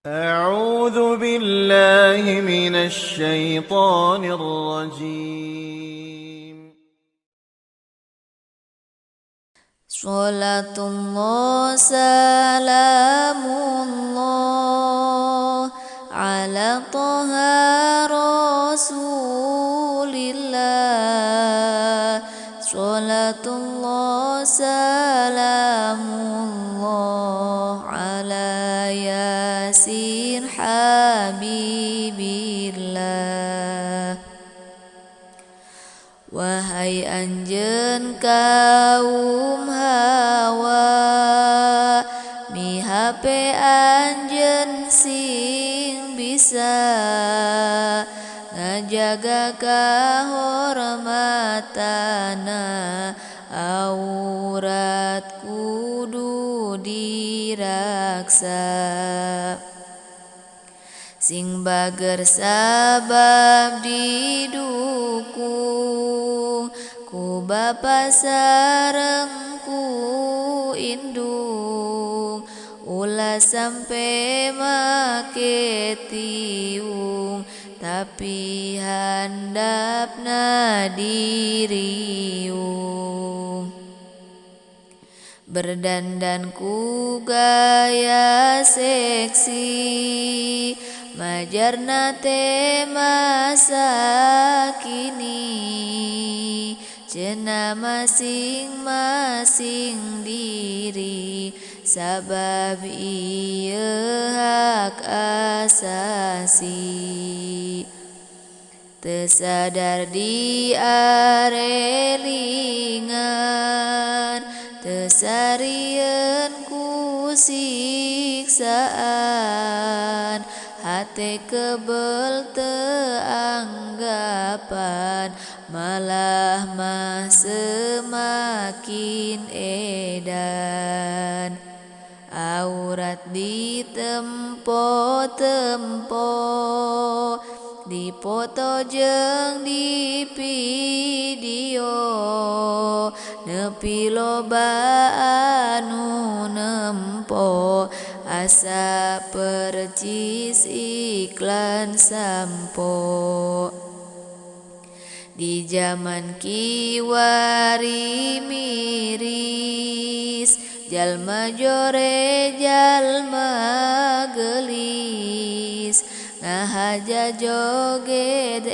أعوذ بالله من الشيطان الرجيم. Salatullah salamullah ala Toha Rasulillah. Salatullah salamullah ala Yasin Habibillah. Wahai anjeun kaum hawa, mihape anjeun sing bisa ngajaga kahormatana, aurat kudu diraksa. Sing bager sabab didukung ku bapa sareng ku indung, ulah sampe make tiung tapi handapna diriung. Berdandan ku gaya seksi, majarna teh masa kini, cenah masing-masing diri sabab ieu hak asasi. Teu sadar diarelingan, teu sarieun ku siksaan, hate kebel teu anggapan, malah mah semakin edan. Aurat ditempo-tempo, dipoto jeung di video, nepi loba anu nempo, asa percis iklan sampo. Di jaman kiwari miris, jalma jore jalma geulis, ngahaja joget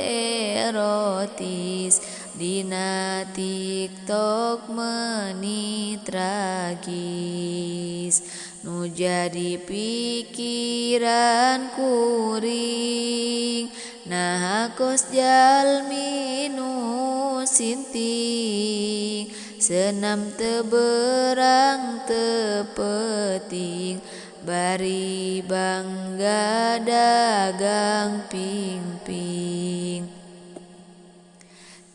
erotis, dina TikTok meuni tragis. Nu jadi pikiran kuring, naha kos jalmi nu sinting, senam teu berang teu peuting, bari bangga dagang pingping.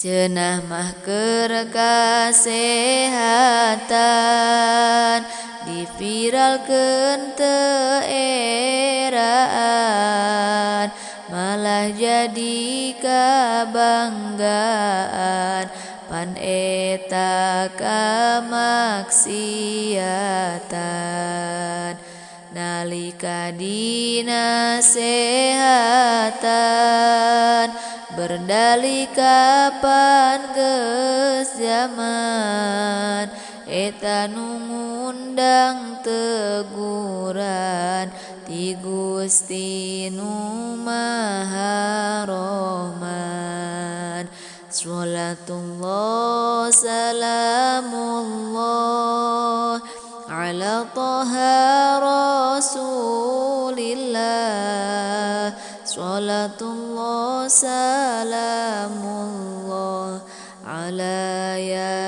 Cenah mah keur kasehatan, diviralkeun teu eraan, malah jadi kabanggaan, pan eta kamaksiatan. Nalika dinasehatan, berdalih kapan geus zaman, eta nu ngundang teguran ti Gusti nu Maha Rahman. Salatullah salamullah ala Toha Rasulillah. Salatullah salamullah ala Yasin